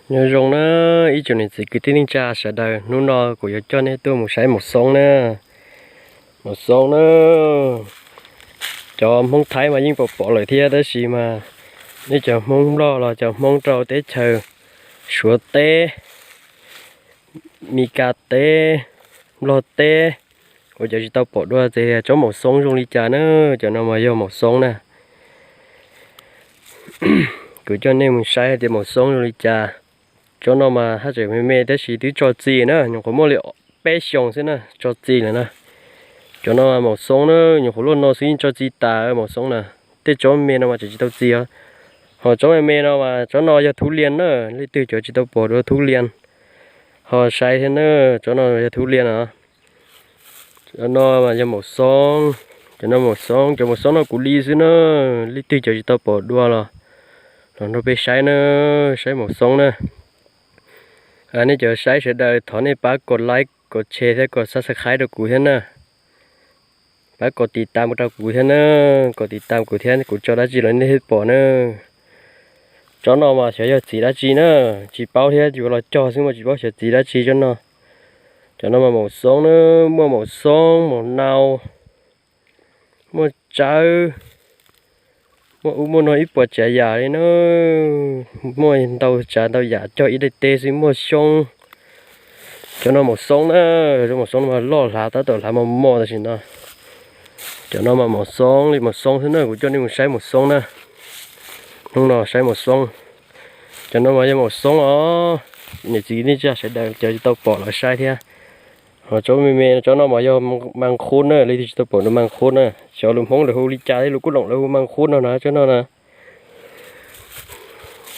Nyob zoo na ib tsoom niam txiv kwv tij neej tsa sawv daws, hnub no kuv yuav coj nej tuaj mus saib maum xoob na. Maum xoob na, cov Hmoob Thaib mas yeej pom pom lawm thiab, tab sis mas nej cov Hmoob Nplog los cov Hmoob rau teb chaws Suav teb, Mis Kas teb, Nplog teb, ua cas tsis tau pom dua tias tsob maum xoob zoo li cas na. Cov no mas yog maum xoob na. Kuv coj nej mus saib hais tias maum xoob zoo li cas. Tsob no mas haj tseem me me tab sis twb tso txi na, nyuam qhuav muaj li peb xyoos xwb na tso txi lawm na. Cov no maum xoob na, nyuam qhuav luaj no xwb yeej tso txi tas maum xoob na. Tej tsob me no mas tseem tsis tau txi os. Ho tsob me me no mas tsob no yog thub lias na, leej twg cov tsis tau pom dua thub lias ho saib thiab na. Tsob no yog thub lias no. Cov no mas yog maum xoob. Cov no maum xoob, cov maum xoob no kuv li xwb na. Leej twg cov tsis tau pom dua los los nrog peb saib na, saib maum xoob na. Nej cov saib sawv daws thov nej pab kom like, kom share thiab kom subscribe rau kuv thiab na. Pab kom tiv tam rau kuv thiab na, kom tiv tam kuv thiab, kuv tso dab tsi los nej thiaj pom na. Tsob no mas xyov yog txiv dab tsi na, tsis paub thiab, yuav los cog xwb mas tsis paub xyov txiv dab tsi tsob no. Cov no mas maum xoob na, muaj maum xoob, maum nau, muaj tsawb, muaj ub muaj no ib puas tsav yam li na. Muaj ntau tsav ntau yam cog ib daim teb xwb, muaj xyoob. Cov no maum xoob na, cov maum xoob no mas loj hlav tab tom hlav mos mos tam sim no. Cov no mas maum xoob li maum xoob xwb na, kuv coj nej mus saib maum xoob na. Hnub no saib maum xoob. Cov no mas yog maum xoob os. Niam txiv nej tsa sawv daws cov tsis tau pom los saib thiab. Ho tsob me me tsob no mas yog mas qhub na, leej twg tsis tau pom dua mas qhub na. Xyov lus Hmoob lawv hu li cas thiab, lus Kuj Loos lawv hu mas qhub no na, tsob no na.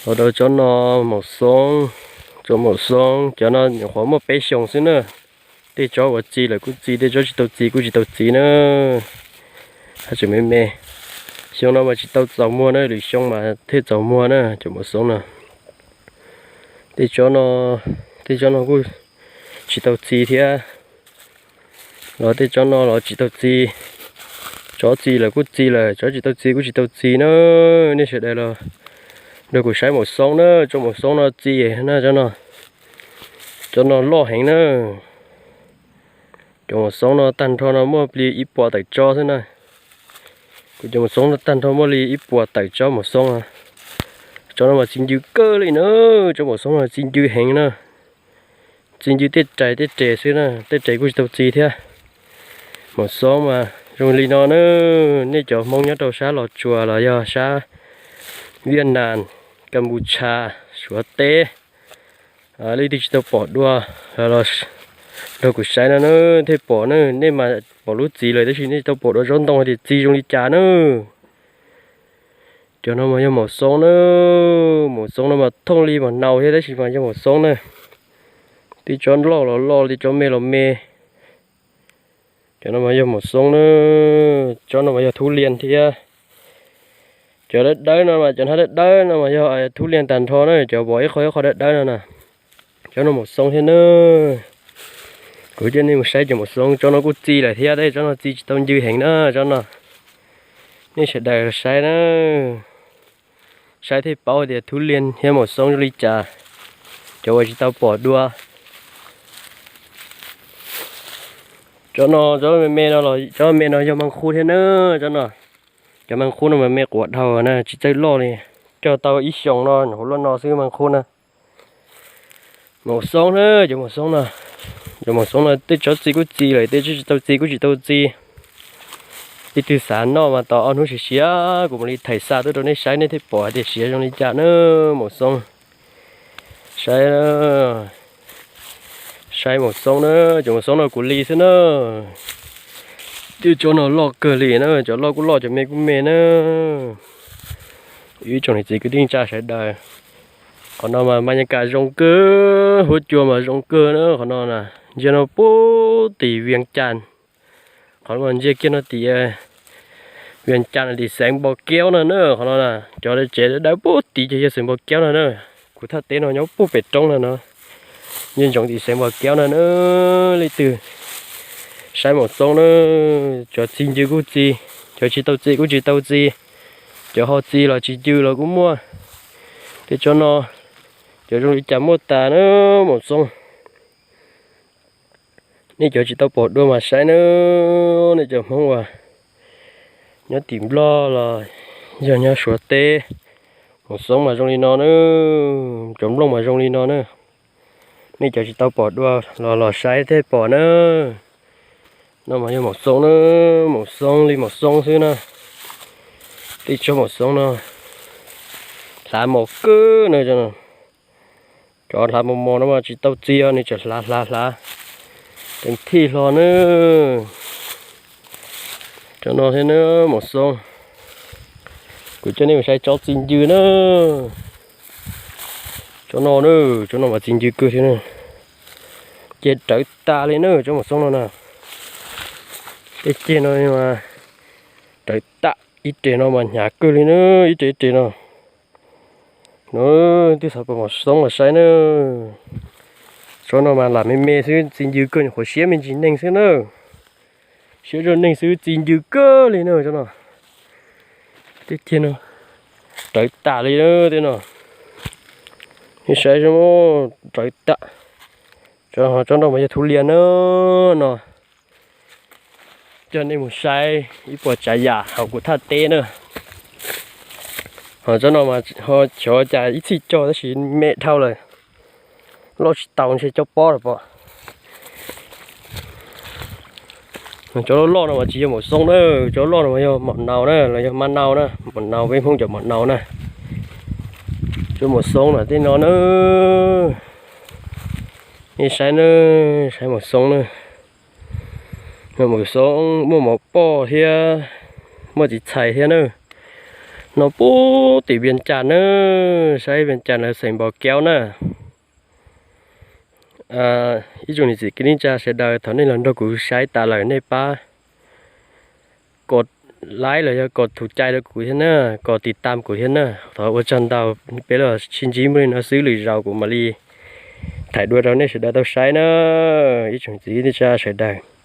Ho rau tsob no maum xoob, tsob maum xoob, cov no nyuam qhuav muaj peb xyoos xwb na. Tej tsob uas txi lawm kuj txi, tej tsob tsis tau txi kuj tsis tau txi na. Haj tseem me me. Xyoo no mas tsis tau txaus muag na, lwm xyoo mas thiaj txaus muag na cov maum xoob no. Tej tsob no, tej tsob no kuj tsis tau txi thiab. Los tej tsob no los tsis tau txi. Tsob txi lawm kuj txi lawm, tsob tsis tau txi kuj tsis tau txi na. Nej sawv daws los nrog kuv saib maum xoob na, tsob maum xoob no txi na, tsob no, tsob no loj heev na. Cov maum xoob no tag nrho no muaj li ib puas tawm tsob xwb na. Kuv cov maum xoob no tag nrho muaj li ib puas tawm tsob maum xoob. Tsob no mas txi ncw kawg li na, tsob maum xoob no txi ncw heev na. Txi ncw tej rais tej res xwb na, tej res kuj tsis tau txi thiab. Maum xoob mas zoo li no na, nej cov Hmoob nyob rau sab Los Tsuas los yog sab Viaj Nam, Kas Pus Tshas, Suav teb, leej twg tsis tau pom dua los nrog kuv saib no na, thiaj pom na. Nej mas pom lub txiv lawm tab sis nej tsis tau pom dua tsob ntoo hais tias txi zoo li cas na. Cov no mas yog maum xoob na, maum xoob no mas thooj li mas nau thiab tab sis mas yog maum xoob na. Tej tsob loj los loj, tej tsob me los me. Cov no mas yog maum xoob na, tsob no mas yog thub lias thiab. Cov dawb dawb no mas, cov hnab dawb dawb no mas yog thub lias tag nrho na, cov vov ib qho ib qho dawb dawb no na. Cov no maum xoob thiab na. Kuv coj nej mus saib cov maum xoob, tsob no kuj txi lawm thiab, tab sis tsob no txi tsis tau ncw heev na tsob no. Nej sawv daws saib na, saib thiaj paub tias thub lias thiab maum xoob zoo li cas, cov uas tsis tau pom dua. Tsob no, tsob me me no los, tsob me no yog mas qhub thiab na. Tsob no, cov mas qhub no mas me quav dhau na, tsis txawj loj li. Cog tau ib xyoos no nyuam qhuav loj no xwb mas qhub na. Maum xoob na, cov maum xoob no, cov maum xoob no tej tsob txi kuj txi lawm, tej tsob tsis tau txi kuj tsis tau txi. Leej twg xav noj mas tos ob hnub siav siav kuv mam li thaij xa tuaj rau nej saib, nej thiaj pom hais tias siav zoo li cas na. Maum xoob, saib, saib maum xoob na, cov maum xoob no kuv li xwb na. Tej tsob no loj kawg li na, cov loj kuj loj, cov me kuj me na. Ib tsoom niam txiv kwv tij neej tsa sawv daws, qhov no mas mas nyaj kas zoo kawg, huab cua mas zoo kawg na. Qhov no na, ntsia no puag tim Vias Cas, qhov no mas ntsia kiag no tim Vias Cas no tim xeev Npos Keub no na. Qhov no na, cov tsev dawb dawb puag tim ces yog xeev Npos Keub no na. Kuv thaj teb no nyob puag pem roob no no, ntsia ntsoov tim xeev Npos Keub no na. Leej twg saib maum xoob na, cov txi ncw kuj txi, cov tsis tau txi kuj tsis tau txi, cov ho txi los tsis ncw los kuj muaj. Tej tsob no, Cov zoo li cas muaj tas na, maum xoob. Nej cov tsis tau pom dua mas saib na, nej cov Hmoob uas nyob tim Nplog los yog nyob Suav teb, maum xoob mas zoo li no na, cov nplooj mas zoo li no na. Nej cov tsis tau pom dua los los saib thiaj pom na. No mas yog maum xoob na, maum xoob li maum xoob xwb na. Tej tsob maum xoob no hlav mos kawg na. Cov hlav mos mos no mas tsis tau txiv os, nws tseem hlav hlav hlav teev thij hlo na. Cov no thiab na, maum xoob. Kuv coj nej mus saib tsob txiv ncw na. Tsob no na, tsob no mas txiv ncw kawg thiab na. Ces rawv tas li na, tsob maum xoob no na. Tej ceg no mas rawv tas, ib res no mas hnyav kawg li na, ib res ib res no. No twb xav pom maum xoob los saib na. Tsob no mas lam me me xwb, txiv ncw kawg, nyuam qhuav siab me ntsis neeg xwb na. Siab zog neeg xwb, txiv ncw kawg li na tsob no. Tej ceg no rawv tas li na tej no. Nej saib, rawv tas. Tsob no mas yog thu lias na. No coj nej mus saib ib puas tsav yam hauv kuv thaj teb na. Ho tsob no mas ho xyov cas ib txhij cog tab sis me dhau lawm, loj tsis taus ntshe cov pob lawm pom. Cov loj loj no mas tsis yog maum xoob na, cov loj no mas yog maum naus na, los yog mab naus na, maum naus, peb Hmoob cov maum naus na. Cov maum xoob no tej no na, nej saib na, saib maum xoob na. Maum xoob muaj mov poj thiab, muaj txiv txhais thiab na. No puag tim Vias Cas na, saib Vias Cas lawv xeem Npaus Kauv na. Ib tsoom niam txiv kwv tij neej tsa sawv daws, thaum nej los nrog kuv saib tas lawm nej pab kom like los yog kom thum cai rau kuv thiab na, kom tiv tam kuv thiab na. Thov ua tsaug ntau, peb los sib ntsib npaum li no xwb, lwm zaus kuv mam li thaij dua rau nej sawv daws tau saib na, ib tsoom niam txiv kwv tij neej tsa sawv daws.